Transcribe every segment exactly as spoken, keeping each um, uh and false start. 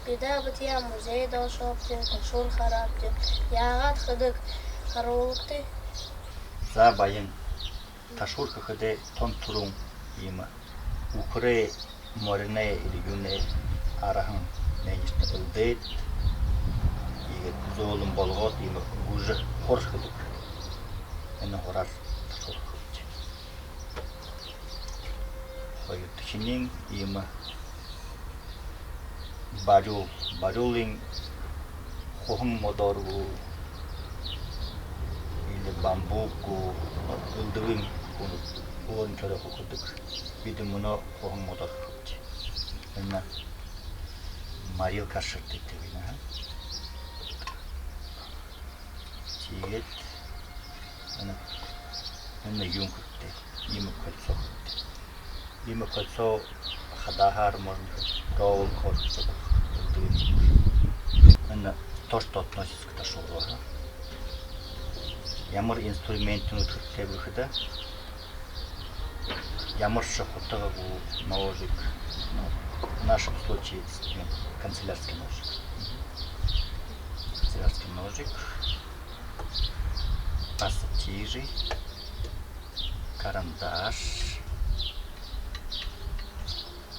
Бидэ битые музейдэ ошообди, ташуур хараабди. Яагаад хэдэг, харуулагты. За, баян. Ташуур хэхэдээ тон түрүүн иимэ үхэрэй, мориной или юунэй арһан нээшэдэ элдээд, иигээд зөөлэн болгоод, иимэ гүжэ һур хэдэг. Энэ һураар ташуур хэхэбди. Хоёрдохинь иимэ барюул, барюулынь хуһан модоор гү, или бамбук гү, элдэбын хүн өөрын шоройһоо хэдэг. Бидэ мүнөө хуһан модоор хэхэбди. Энэ морилка шэртэй гэдэг юм, аа. Тиигээд энэ, энэ юун хэрэгтэй? Иимэ кольцо хэрэгтэй. Иимэ кольцо хадааһаар можно проволокоор хэжэ болохо. Энэ то, что относится к ташууру. Ямар инструментнууд хэрэгтэй бэ гэхэдэ, ямаршье хутага гү, ножик. Ну, в нашем случае, ну, канцелярский ножик. Канцелярский ножик. Пассатижи. Карандаш.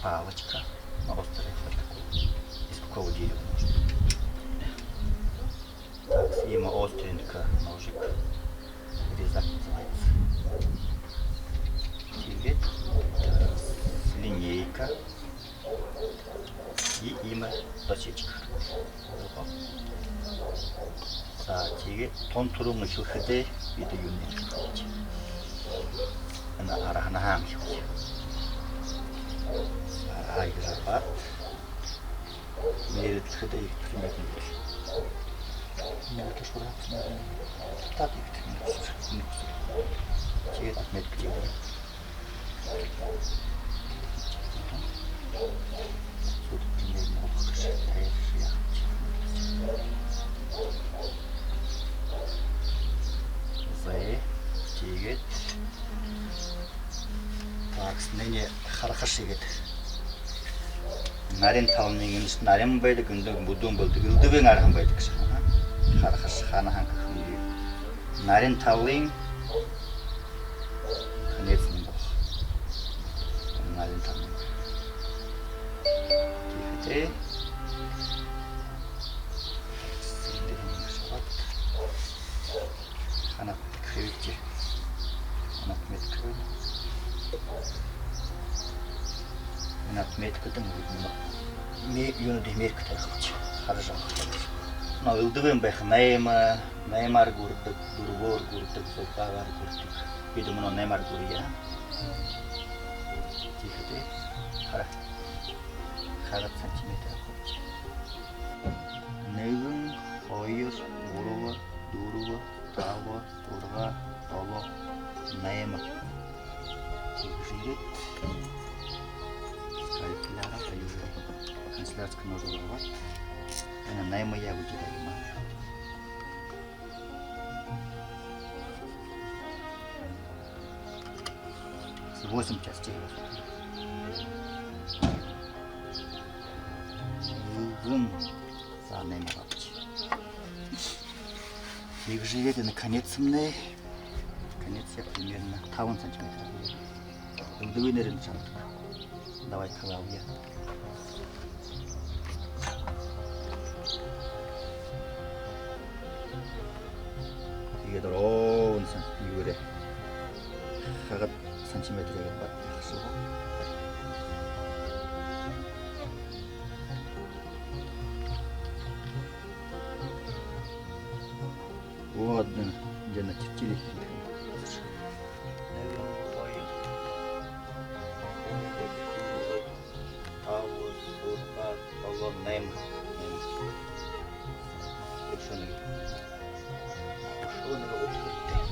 Палочка. Ну, острая хоть какой. Из какого дерева можно? Так, иимэ остренько ножик. Резак называется. Тиигээд, э, линейка. И иимэ дощечка. За, тиигээд тон түрүүн эхилхэдээ бидэ юунһээ эхилхэбди? Энэ арһанһаа эхилхэбди. Арһа иигэжэ абаад. Нээрээ хэлэхэдэ, иигэжэ примерно. Нээрээ ташуур хэхэдээ. Так, иигэжэ примерно. Тиигээд отметка тиигээд. Сууд примерно болохо гэжэ тайршье яахабди. За, тиигээд. Так, энээниие харахаш иигээд. Нарин талань иимэшье нарин байдаг, эндэ бүдүүн байдаг, элдэбын арһан байдаг гэжэ. Аха. Харахаш хаанаһаань хэхэ юм. Нарин талань хэнэйшье болохо. Нарин талань. Тиихэдээ. Сэндэхэн шабаад. Ханаад хэбэбди. Ханаад отметка. Энэ отметкадань мүнөө ме-, юунүүдые меркэ табихабди. Хаража абахабди. Ну, элдэбын байха, найма, наймаар гүрэдэг, дүрбөөр гүрэдэг, зургаагаар гүрэдэг. Бидэ мүнөө наймаар гүрэе. Тиихэдээ хара-, хараад сантиметр абахабди. Нэгэн, хоёр, гурба, дүрбэ, таба, зургаа, долоо, найма. Тиигэжэ ерээд, скальпель абаад, аюулай канцелярский ножик абаад. Энэ наймаяа гү, дээрэ юм аа. Восемь частей. Нэгэн. За, найма абаабди. Иигэжэ ерээд, энэ конецымнай. Конецээ примерно табан сантиметр. Элдэбын нэрэн шанадаг. Давай табаабди. Иигээд ровно сан-, юугээрээ хахад сантиметр иигээд бадхаха шуу. Вот, энэ, энэ чирчили. Табан, зургаа, долоо, найма. Үшөө нэгэ. Үшөө нэгэ удхатай.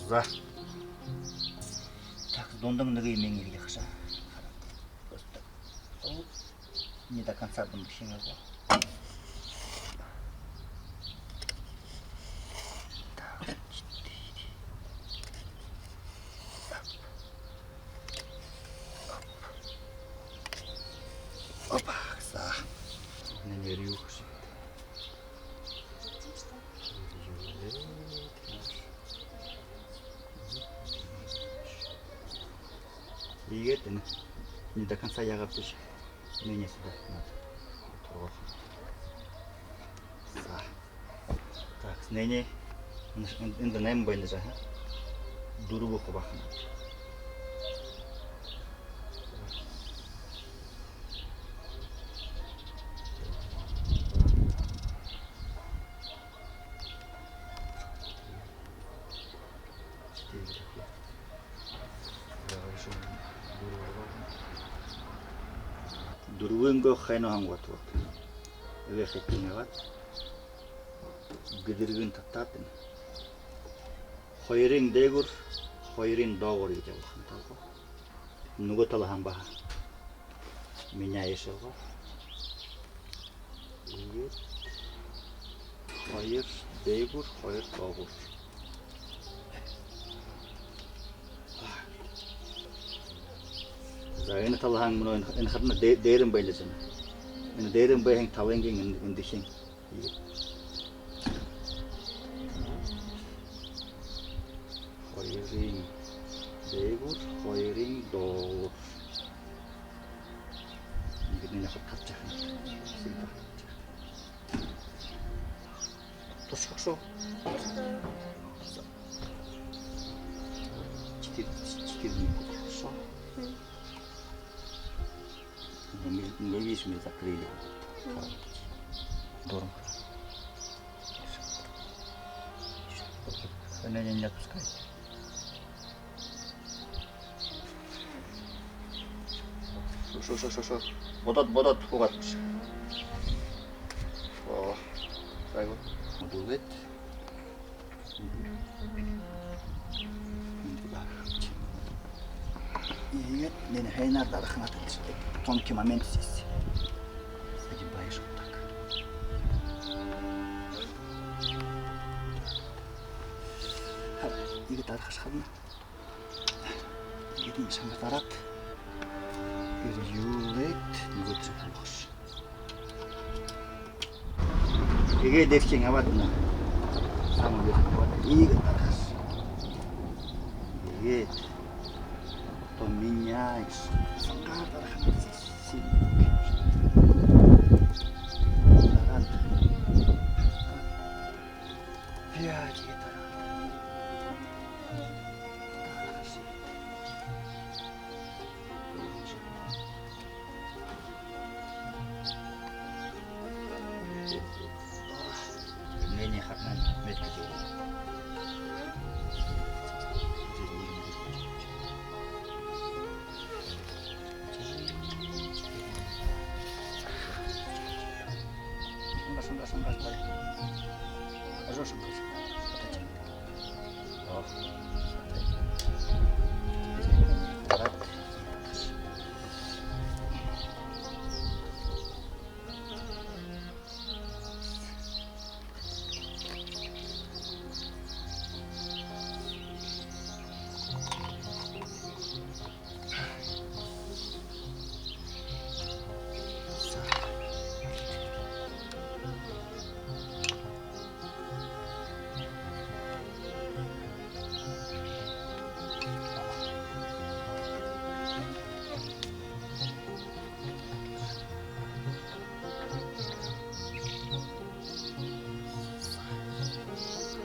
За. Так, дундан нэгэ юумэ иигээд яахаш. Просто. Оп. Не до конца дундаха юм аа. Так, четыре. Оп. Оп. Опа, за. Нэнэ, рюкзак. Иигээд энэ не до конца яагаад бэшэ. Нэнэ сюда надо. Тургал. За. Так, нэнэ. Эндэ найман байна даа, аа? Дүрбэ хубааха. Дүрбэеэ хайнаа хангуут. Эгээ хэтын абаад. Гэдэргын татаад энэ. Хоёрынь дээгүүр, хоёрынь доогуур иигээд ябуулха юм даа. Нүгөө талаһаань баһа меняешь. Иигээд хоёр дээгүүр, хоёр доогуур. За, энэ талаһаань мүнөө энэ, энэ хадаа дэ-, дээрэнь байлаа даа. Энэ дээрэнь байһан талынь энэ, эндэхинь. Хоёрынь дээгүүр, хоёрынь доогуур. Иигээд нэнэ хатаха юм. Тушхаг шуу. Четыре, четыре минуты шуу. Мы, мы видишь, мы закрыли. Дурм. Она не отпускает. Шо, шо, шо, шо, шо. Бодоод, бодоод, хуугаад. Оо. Сайгүй. Үдүлээд. Иигээд нэнэ хайнаар дарахань тон ким момент здесь. Загибаешь вот так. Ха, иигээд дарахаш харна. Иигээд энэ шанга дараад. Эрьюулээд, нүгөөшье хуулхаш. Иигээд дээрэшэнь абаад энэ. Самый верх абаад. Иигээд дарахаш. Иигээд. Потом меняешь. Шангаар дарахань син. Дараад. Пять гитар. Мнение хатнан метка.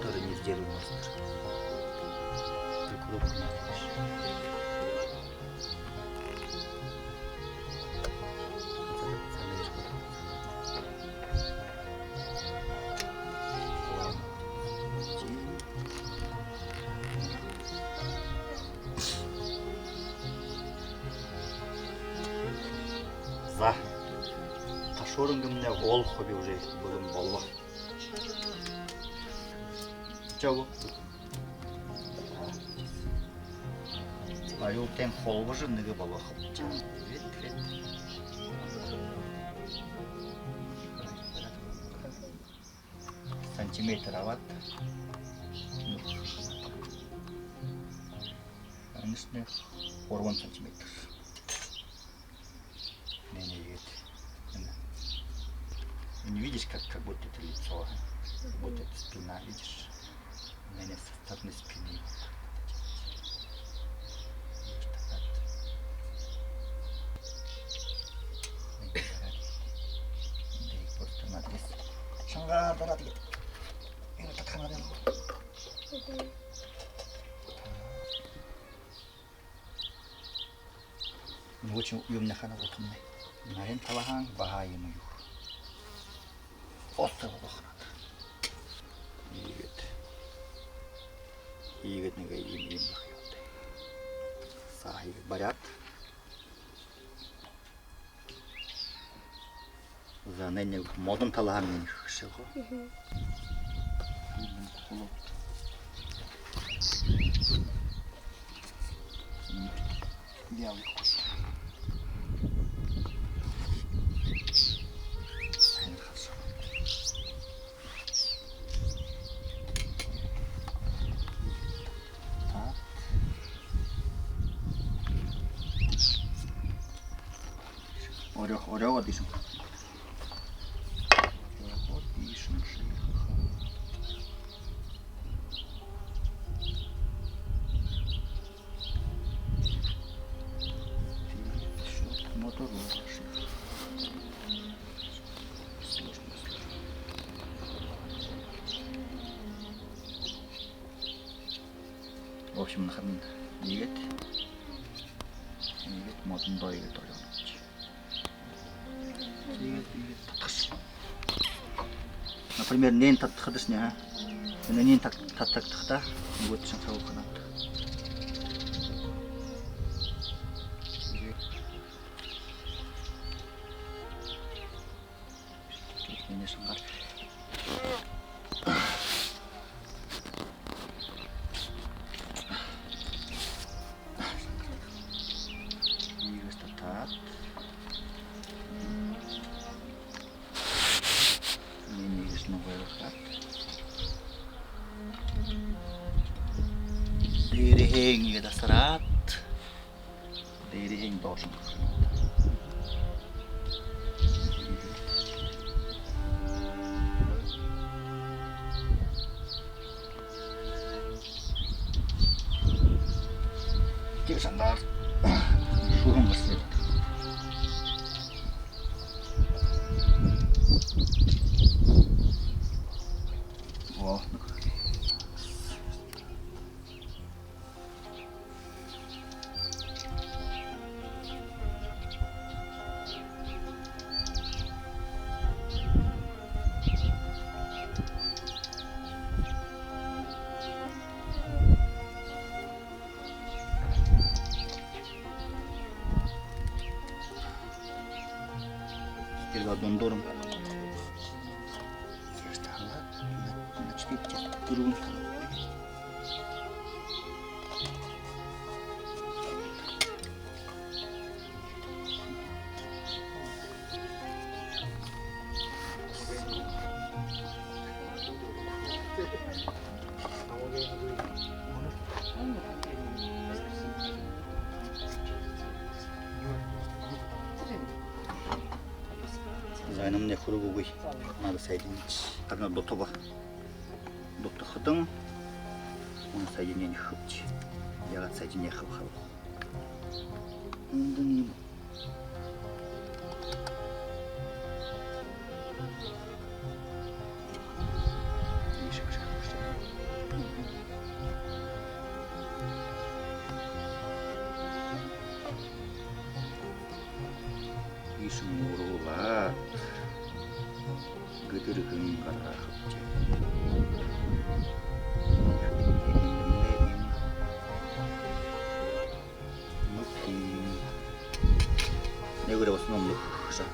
Который не сделал мастер. Ты глупый мальчик. За. Ташуурангамнай гол хуби уже бэлэн боллоо. Чаго. Аюултайнь холбожо нэгэ болгохо. Вид, вид. Сантиметр абаад. Энэшни гурбан сантиметр. Не, не, вид. Не, не видишь, как, как будто это лицо, как будто это спина, видишь? Не, не, со стороны спины. Видишь, так вот. Да и просто надрез. Шангаар дараад иигээд. Энэ татханаар юм. Мгм. Нүгөөшни юумэниинь ханаа болохонь. Нарин талаһаань баһа юм юу. Остро болохонь. Иигээд. Иигээд нэгэ юм, юм баһа юм. Саһа иигээд бариад. За, нэгэ модон талаһаань нэгэ хэжэ үгөө. Мгм. Хулуу. Бялый. Сайн, хорошо. Так. Орёо, орёогоод иишэнь. Орёогоод иишэнь шиихэ. Ещё мотор шиихэ. В общем, нахамин иигээд, иигээд модондоо иигээд орёо. Иигээд, иигээд татахаш. Например, энээн татахадашни, а? Энээнь тат-, татагдахадаа, вот шангаар ханаад. Энээнь шангаар. Иигээд татаад. Энээнь иигэжэ нугайлуулаад. Дээрэһээнь иигээд асараад. Дээрэһээнь доошонь. Тиигэжэ шангаар шүүһэн гарсаа. О. Тэрэ дундуур. Тэрэ талаа. Начти тэрэ түрүүн талаа. За, энэмнай хүрэггүй. Надо соединить. Харин дутаба. Дутахадань, он соединение хэбэшэ. Яагаад соединение хэбэ хаб. Эндэнь юм. Иишэнь уруулаад, гэдэрхэн гаргаа хэбэшэ. Нүхэн. Нэгээрээ басаган нүхэ гэжэ.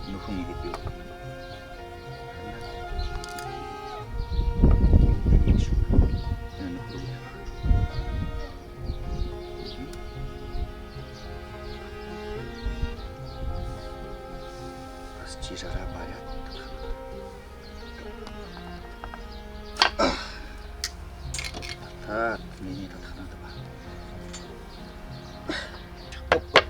Нүхэн иигээд юу. Нүхэн. Ши жараа баряад. Татаад, минии татаханаа даа. Оп, оп.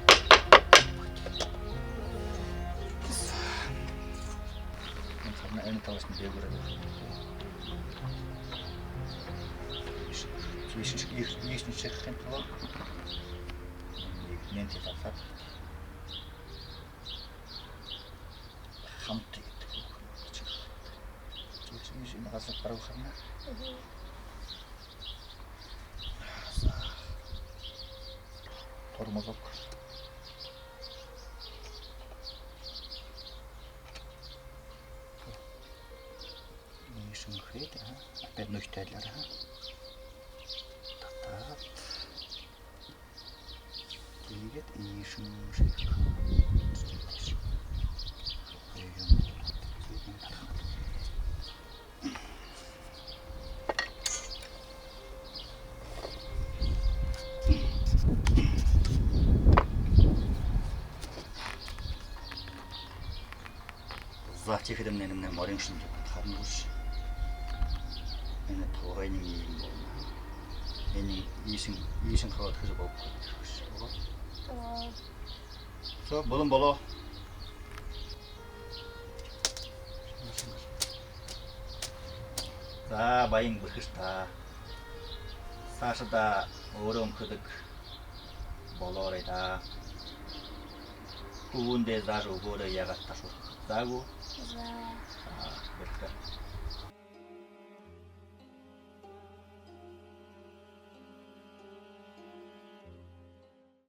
Харин энэ талаһаань дээгүүрээ. Тиишэнь, тиишэнь шэг, ииш-, иишэнь шэгхэн талаа. Нэгэнээ татаад. Хамта гэдэг. Тиишэнь, тиишэнь газар баруун харана. Мгм. За. Тормозок. Иишэнь хээд, ага. Опять нюхай тайлаар, ага. Татаад. Тиигээд иишэнь шэг. За, тиихэдэмнай энэмнай морин шэнги харана гүш. Энэ толгойнь иимэ болоно. Энэ иишэнь, иишэнь хараад хэжэ болохогүй гүш. Оо. Оо. Всё, болон болоо. За, баян бэрхэш даа. Саашадаа өөрөө үмхэдэг болоорой даа. Хүбүүндээ заажа үгөөрэй, яагаад ташуур. За гү? За. Аа, бэрхэ.